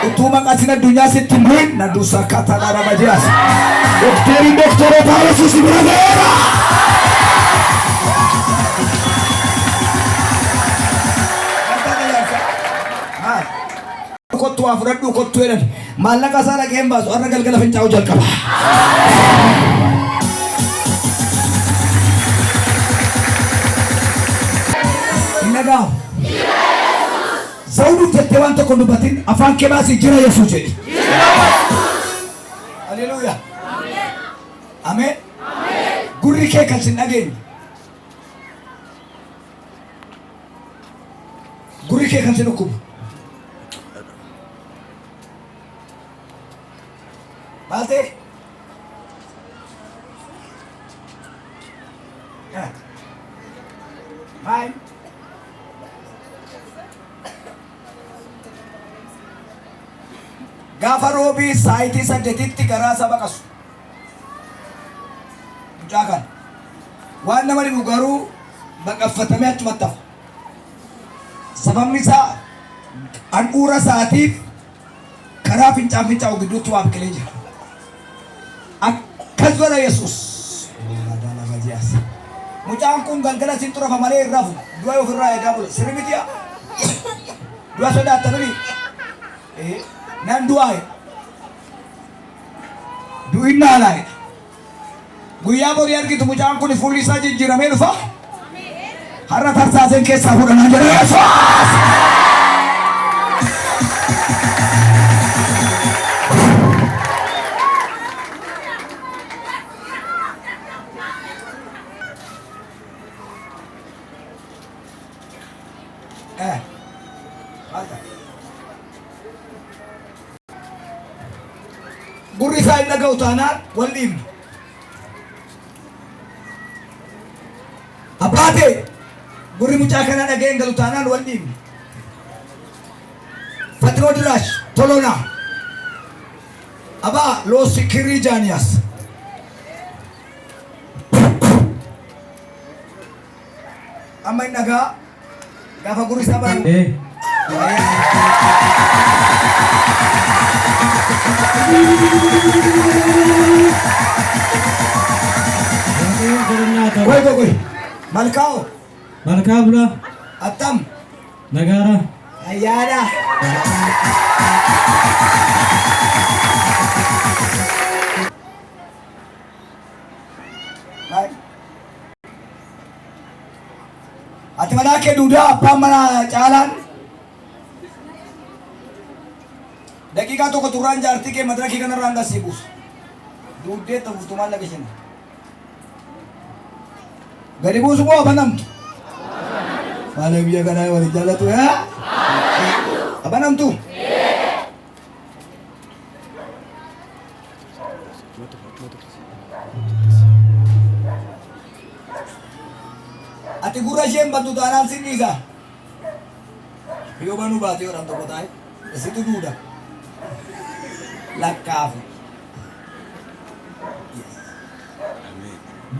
S1: Utuu maqasin addunyaa sitti hin bu'in na dursa katalaa rabajiyaas. Dokteeriin doktorotaa Yesuus si bira ga'eera. Maal? Kottu waa fudhadhuu kottu jedhan. Maallaqa isaa dhaqee hin baasu. Har'a galgala fincaa'uu jalqaba. Hin dhaga'amu. Zawuduuf jettee waan tokko hin dubbatin afaan kee baasii jira Yesuus jedhi. Haleluuyaa. Ameen. Gurri kee kan sin dhageenye. Gurri kee kan si dhukkubu. Maal ta'e? Maal? Gaafa roobii saayitii saddetitti garaa isaa baqasu. Mucaa kana. Waan nama dhibu garuu baqaffatamee achumatti hafa. Sababni isaa handhuura isaatiif karaa fincaan fincaa'u gidduutti waa biqilee jira. Akkas godha Yesuus. Mucaan kun galgala sin xurafa malee hin rafu. Du'a ofirraa eegaa bula. Sirri miti yaa? Du'a sodaatta miti? Nan du'aa jedha. Du'in haalaa jedha. Guyyaa borii argitu mucaan kun fuulli isaa jijjiiramee dhufa. Har'a tarsaaseen keessaa fuudhanaa jedha Yesuus. Eh, maal ta'a? Gurri isaa hin dhaga'u taanaan wal dhiibna. Abbaa ta'e gurri mucaa kanaa dhaga'ee hin galu taanaan wal dhiibna. Faxinoo Diraash Tolonaa. Abaa Loosi Kirrii Jaaniyaas. Amma hin dhagaa gaafa gurri isaa banamu.
S4: Waaqayyoon galannaa ta'u.
S1: Qoy qoy qoy. Malkaa'o
S4: Malkaa bulaa
S1: attam
S4: nagaara.
S1: ayyaana. Maal? Ati manaa kee duudaa abbaan manaa caalaan daqiiqaa tokko turraan jaartii kee madirakii kanarraan gasii buusu. Duuddee ta'uuftu maallaqa isheen. Gadi buusu moo abanamtu? Maala biyya kanaa waliin jaallatu yaa? Abanamtu? Ati gurra isheen bantu taanaan sin dhiisa. Yoo banuu baate yoo tokko taa'e situ duuda. Lakkaafu.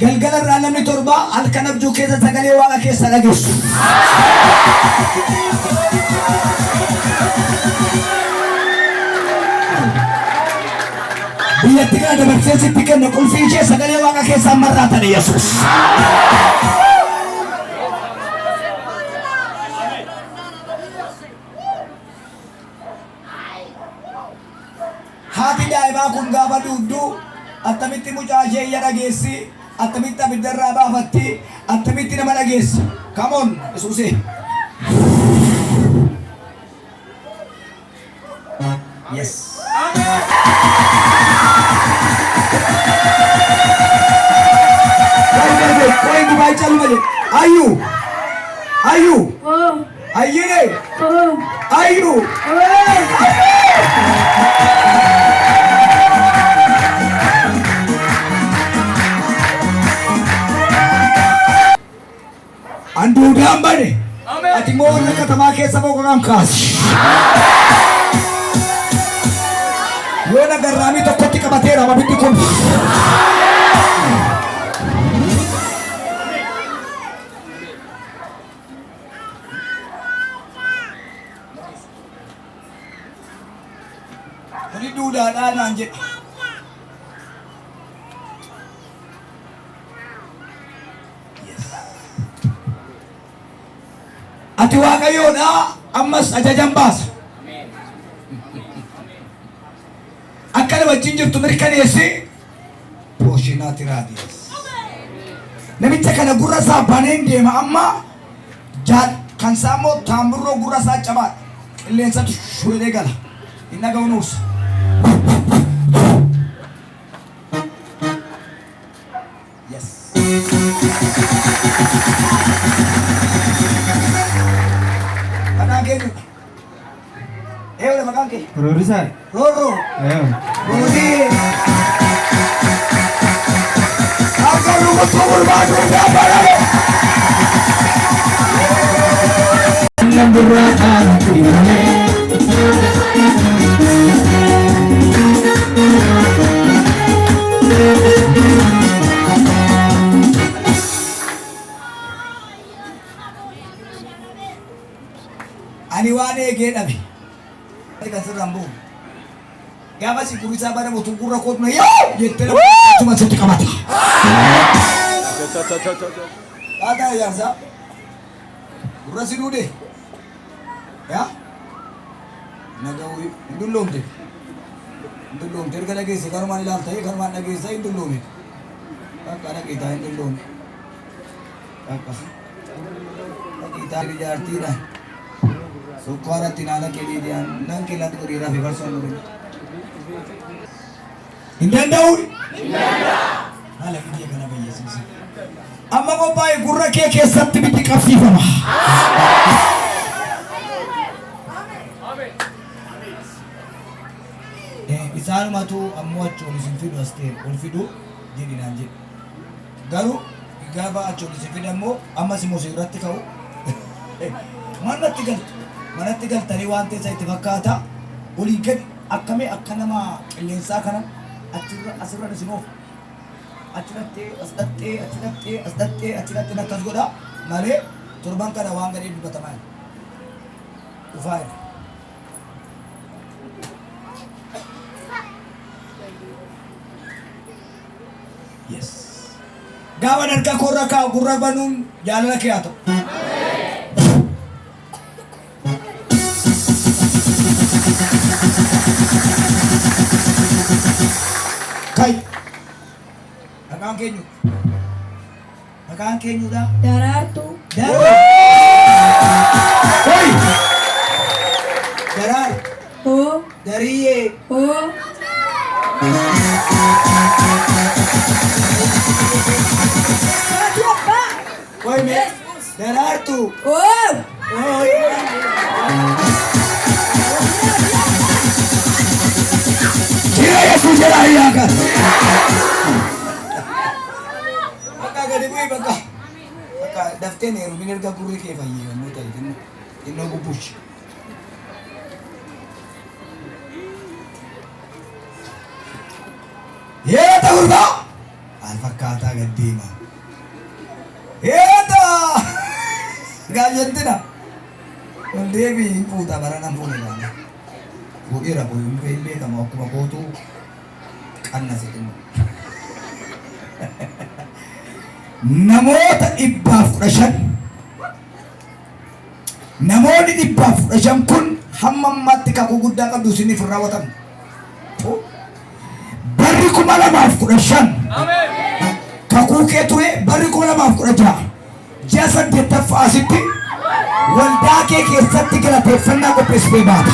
S1: Galgala irraa namni torbaa halkan abjuu keessa sagalee waaqa keessa dhageessu. Dubartii kana dabarsee sitti kenna qulfii ishee sagalee waaqa keessaa marraatan Yesuus. Haati daa'imaa kun gaafa duuddu attamitti mucaa ishee iyya dhageessi, attamitti abiddarraa baafatti, attamitti nama dhageessi. Come on, Yesuusee. Yes. Qoy gubaa caluma jedhe. Ayyu. Ayyu.
S5: Oh,
S1: Ayyine.
S5: oh,
S1: Ayyu.
S5: oh.
S1: Anduudhaan bane. Ati immoo warra katamaa keessa boqotan kaasi. Yoo nagarraamii tokkotti qabateera abiddi kun. Kuni duudhaadhaa naan jedha. Ati Waaqayyoodha ammas ajajan baasa. Akka na wajjin jirtu mirkaneessi. Pooshinaa tiraadiyas. Namicha kana gurra isaa baneen deema amma jaal kan isaa immoo taamburroo gurra isaa cabaadha. Qilleensatu shuulee gala. Hin dhaga'u nuus. Yes. Maqaan kee eenyudha? Eewudha maqaan kee?
S4: Roorrisaa.
S1: Roorroo.
S4: Eewa.
S1: Roozii. Akka rukutuu barbaadu gaafadha. Ani waan eegee dhabe. Kan sirraan bu'u. Gaafa si gurri isaa banamu utuu gurra kootu na yoo jettee achuma sitti qabata. Taataa ijaarsaa. Gurra si duude. Yaa. Naga'uu hin dulloomte. Hin dulloomte erga dhageesse kanumaan ilaalta kanumaan dhageessa hin dulloome. Bakka dhageetaa hin dulloome. Bakka. Dhageetaa ijaartiidha. Sukkaara itti naana kenniidhaan nan kenna godhee rafe barsoon dhufe. Hin danda'u? Haala biyya kana fayyisiisa. Amma qophaa'e gurra kee keessatti ibiddi qabsiifama. Isaanumatu ammoo achi ol isin fidu as ta'e ol fidu jedhi naan jedhe. Garuu gaafa achi ol isin fide ammoo ammas immoo isin irratti ka'u. Manatti galtu. Manatti galtanii waan teessa itti fakkaata. Olii gadi akkamii akka nama qilleensaa kana achirra asirra isin oofu. Achi dhattee as dhattee achi dhattee as dhattee achi dhattee akkas godha malee torban kana waan gadhee dubbatamaa jira. Dhufaa jira. Yes. Gaafa harka koorra kaa'u gurra banuun jaalala kee haa ta'u. Kai. Maqaan keenyu. Maqaan keenyudha.
S5: Daraartuu.
S1: Daraar. Oi. Daraar.
S5: Oo.
S1: Dariyyee.
S5: Oo. Haati abbaa.
S1: Oi mee. Daraartuu.
S5: Oo.
S1: Oi. Jira Yesuus jedha ayyaa kan. Bakka gadi bu'ii bakka. Bakka dafteen heerumin erga gurri kee fayyee yommuu ta'e xinnoo xinnoo bubbushi. Yeeta gurbaa! Maal fakkaataa gad deema. Yeeta! Gaazexxina. Ol deebii hin fuuta bara nan fuune baana. Fuudheera kun hin beekamu akkuma kootu Qannase xinnoo. Namoota 115. Namoonni 115 kun hamma ammaatti kakuu guddaa qabdu isiniif hin raawwatamu. Barri 2015 kakuu kee ture, barri 2016 ji'a saddeettaffaa asitti waldaa kee keessatti galateeffannaa qopheessitee baata.